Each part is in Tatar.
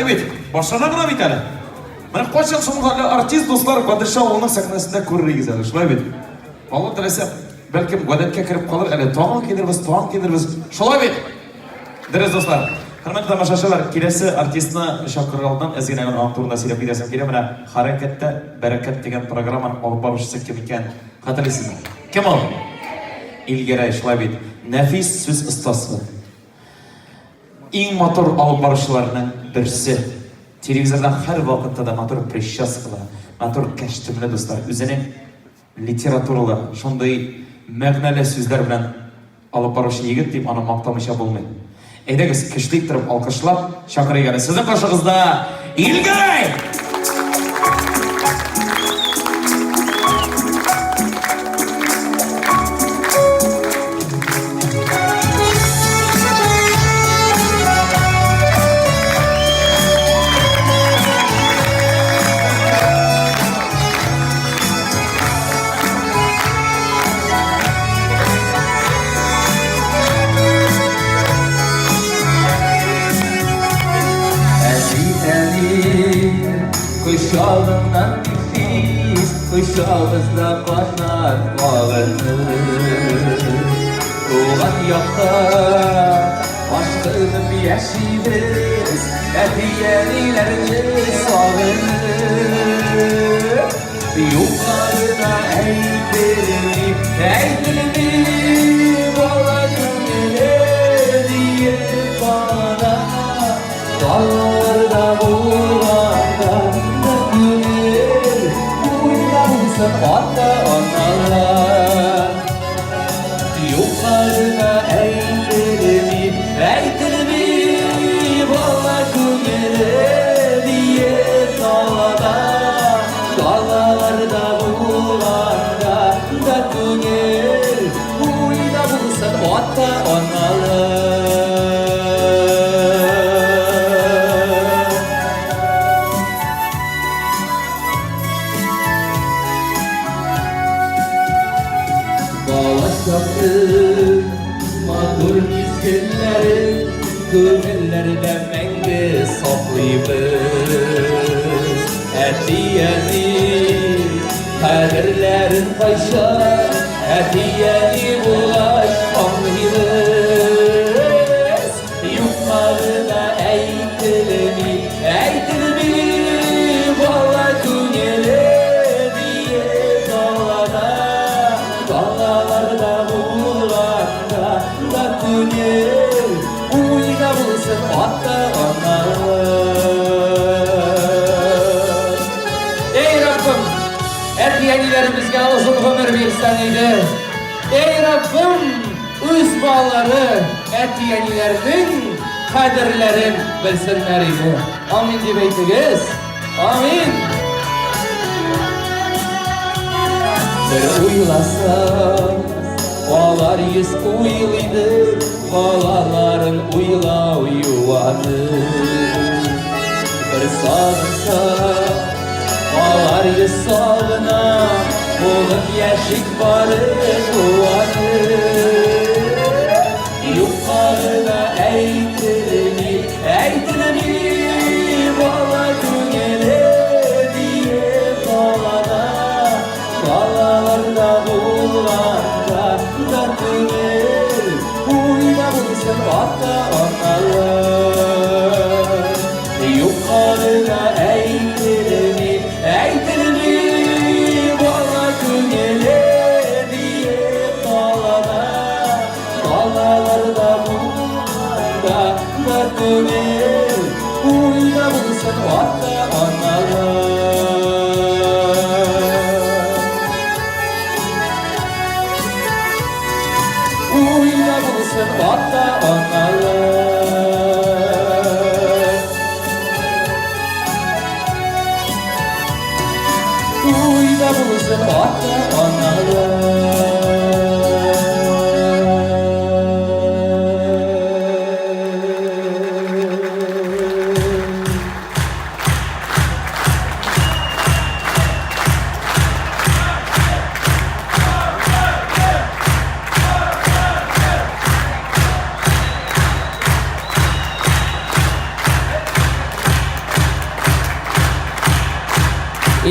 бит? Башлана гына бит әле. Менә кайчан соң әле артист дуслар Гаделша авылының сәхнәсендә күререгез әле, шулай бит? Алла теләсә, бәлкем гадәткә кереп калыр әле, тагын килербез, тагын килербез. Шулай бит? Дөрес, дуслар. Хөрмәтле тамашачылар, киләсе артистны чакырыр алдыннан әз генә аның турында сөйләп китәсем килә. Менә Хәрәкәттә бәрәкәт дигән программаның алып баручысы кем икән, хәтерлисезме? Кем ул? Илгәрәй, шулай бит. Нәфис сүз остасы. Иң матур алып баручыларның берсе. Телевизордан һәрвакытта да матур прическалы, матур кәчтүмле дуслар. Үзенең литературалы, шундый мәгънәле сүзләр белән алып баручы егет дип аны мактамыйча булмый. Әйдәгез, көчле иттереп алкышлап чакырыйк әле. Сезнең каршыгызда Илгәрәй! Кочагыңнан нәфис, кочагызда канат кагыныр. Туган якта ашкынып яшибез, әти-әниләрне сагынып. Юкка әйтелми, әйтелми, бала күңеле диеп бана. Далаларда булганда да күңел, уйда булсын ата-аналар. Юкка гына әйтелми, әйтелми, бала күңеле диеп далада, далаларда булганда да күңел, уйда булсын ата-аналар. Бала чакның матур мизгелләрен күңелләрдә мәңге саклыйбыз. Әти-әни кадерләрен кайчан әти-әни булгач аңлыйбыз. Юкка гына әйтелми, әйтелми, бала күңеле диеп далада, далаларда булганда да күңел уйда булсын ата-аналар. Эй, Раббым, әти-әниләребезгә озын гомер бирсәң иде. Эй, Раббым, үз балалары, әти-әниләренең кадерләрен белсеннәр иде. Амин дип әйтегез. Амин. Бер уйласаң, алар йөз уйлыйдыр, балаларын уйлау юаны. Бер сагынсаң, алар йөз сагына, булып яшик бары туганы. Юкка гына әйтелми, әйтелми, бала күңеле диеп балада, балаларда булганда да күңел, уйда булсын ата-аналар. Юкка гына әйтелми, әйтелми, бала күңеле диеп балада, балаларда булганда да күңел, уйда булсын ата-аналар. Уйда булсын ата-аналар. Уйда булсын ата-аналар.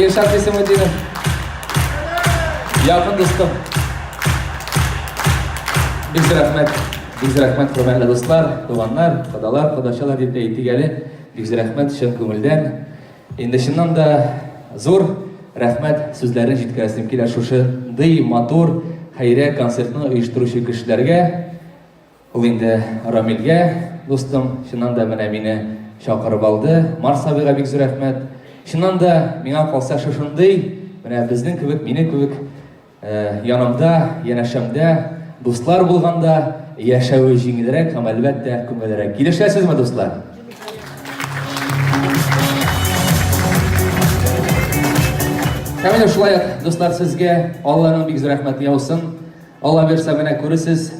Илшат Исламетдинов. Якын дустым. Бик зур рәхмәт. Бик зур рәхмәт, хөрмәтле дуслар, туганнар, кодалар, кодачалар дип тә әйтик әле. Бик зур рәхмәт чын күңелдән. Инде чыннан да зур рәхмәт сүзләрен җиткерәсем килә шушындый матур хәйрия концертны оештыручы кешеләргә. Ул инде Рамилгә, дустым, чыннан да менә мине чакырып алды. Марс абыйга бик зур рәхмәт. Чыннан да, миңа калса шушындый, менә безнең кебек, минем кебек янымда, янәшәмдә дуслар булганда яшәве җиңелрәк һәм, әлбәттә, күңеллерәк. Килешәсезме, дуслар? Һәм менә шулай ук, дуслар, сезгә Алланың бик зур рәхмәте яусын. Алла бирсә, менә күрерсез,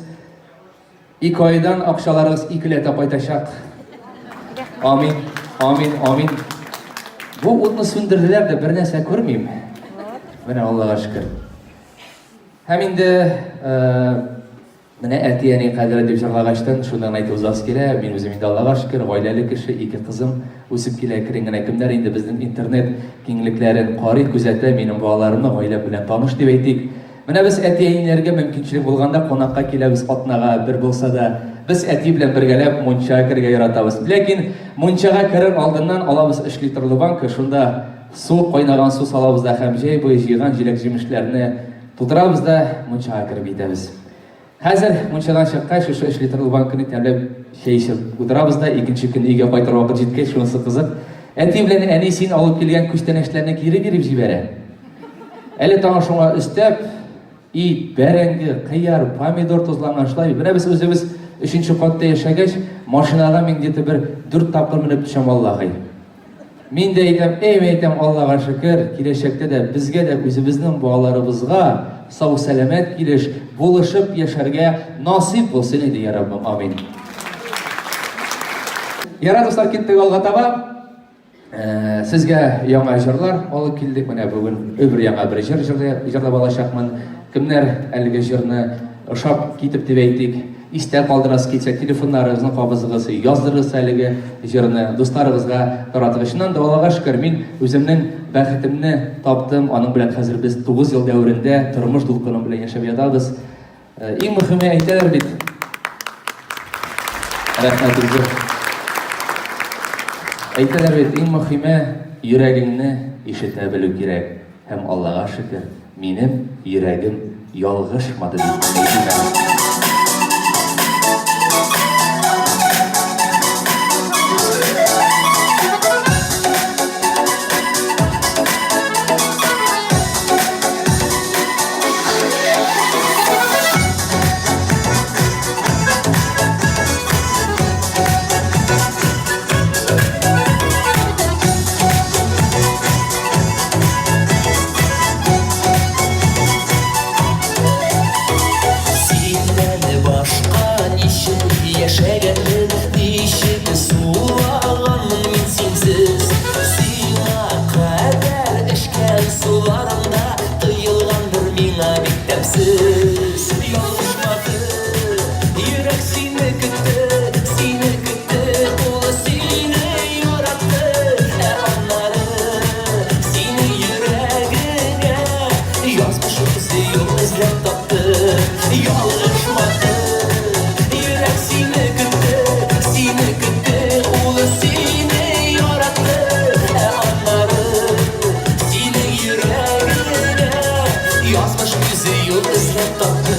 Ике айдан акчаларыгыз икеләтә кайтачак. Амин, амин, амин. Бу утны сүндерделәр дә, бер нәрсә күрмим. Менә Аллага шөкер. Һәм инде э, менә әти-әни кадере дип җырлагачтан шуны гына әйтеп узасы килә. Мин үзем инде Аллага шөкер, гаиләле кеше, ике кызым үсеп килә әкрен генә. Кемнәр инде безнең интернет киңлекләрен карый, күзәтә, минем балаларымны гаиләм белән таныш дип әйтик. Менә без әти-әниләргә мөмкинчелек булганда кунакка киләбез атнага бер булса да. Без әти белән бергәләп мунчага керергә яратабыз. Ләкин мунчага керер алдыннан алабыз өч литрлы банка, шунда су, кайнаган су салабыз да һәм җәй буе җыйган җиләк-җимешләрне тутырабыз да мунчага кереп китәбез. Хәзер мунчадан чыккач, шушы өч литрлы банканы тәмләп чәй эчеп утырабыз да, икенче көн өйгә кайтыр вакыт җиткәч, шунысы кызык, әти белән әни син алып килгән күчтәнәчләрне кире биреп җибәрә. Әле тагын шуңа өстәп, ит, бәрәңге, кыяр, помидор тозланган шулай. Менә без үзебез өченче катта яшәгәч, машинага мин где-то бер дүрт тапкыр менеп төшәм, валлаһи. Мин дә әйтәм, әй, мин әйтәм, Аллага шөкер, киләчәктә дә безгә дә үзебезнең балаларыбызга сау-сәламәт килеш, булышып яшәргә насыйп булсын иде, я Раббым, амин. Ярар, дуслар, киттек алга таба. Э, сезгә яңа җырлар алып килдек. Менә бүген бер яңа бер җыр җырлап алачакмын. Кемнәр әлеге җырны ошап китеп дип әйтик, Истә калдырасы килсә, телефоннарыгызны кабызыгыз, яздырыгыз әлеге җырны, дусларыгызга таратыгыз. Чыннан да, Аллага шөкер, мин үземнең бәхетемне таптым. Аның белән хәзер без 9 ел дәверендә тормыш дулкыны белән яшәп ятабыз. Э, иң мөһиме әйтәләр бит. Рәхмәт зур. Әйтәләр бит, иң мөһиме йөрәгеңне ишетә белү кирәк. Һәм Аллага шөкер, минем йөрәгем ялгышмады дип әйтим әле. Синнән башка ничек яшәгәнмен, ничек сулаганмын мин синсез. Сиңа кадәр эчкән суларым да тоелгандыр миңа бик тәмсез. Ялгышмады, йөрәк сине көтте, сине көтте, ул сине яратты, ә аннары синең йөрәгеңә язмыш үзе юл эзләп тапты. Ялгышмады, йөрәк сине көтте, сине көтте, ул сине яратты, ә аннары синең йөрәгеңә язмыш үзе юл эзләп тапты.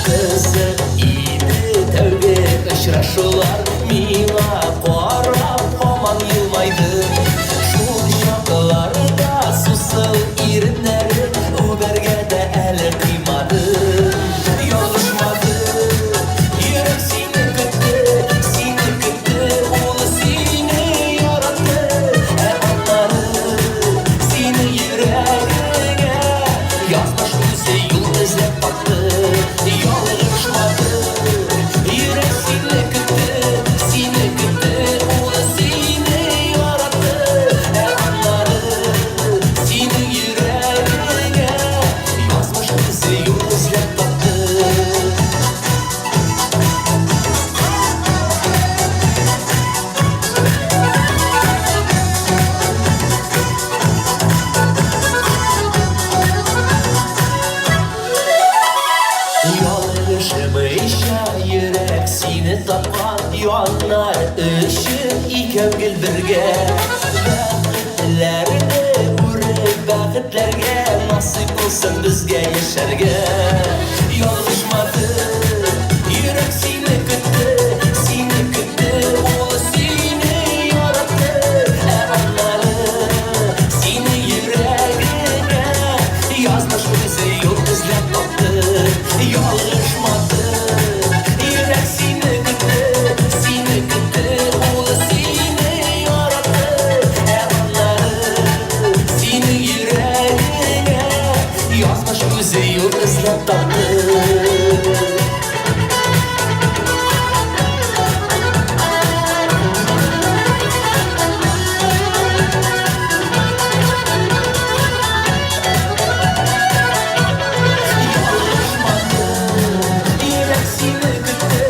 Кызык иде тәүге очрашулар, миңа карап һаман елмайды. Шул чакларда сусыл иреннәре үбәргә дә әле кыймады. Ялгышмады, йөрәк сине көтте, сине көтте, ул сине яратты. Ә аннары синең йөрәгеңә Язмыш үзе юл эзләп тапты, ялгышмады. Йөрәк сине көтте, сине көтте, ул Яннар өчен икәү гел бергә. Бәхетләрне үреп бәхетләргә насыйп булсын безгә яшәргә. Ялгышмады, йөрәк сине көтте, сине көтте, ул сине яратты. Ә аннары сине йөрәгеңә язмыш үзе юл эзләп тапты. Ялгышмады, йөрәк сине көтте, сине көтте, ул сине яратты. Ә аннары синең йөрәгеңә язмыш үзе юл эзләп тапты. Ялгышмады, йөрәк сине көтте,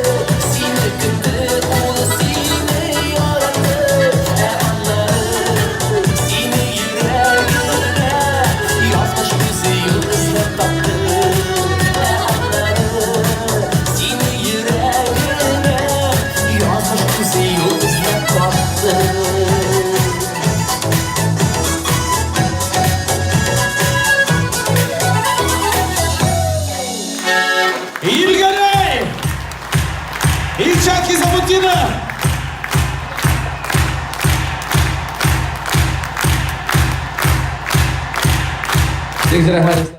сине көтте, ул сине яратты. Ә аннары сине йөрәгеңә язмыш үзе юл эзләп тапты. Ә аннары сине йөрәгеңә язмыш үзе юл эзләп тапты. Илгәрәй! Илшат Хисамутдинов! Бик зур рәхмәт.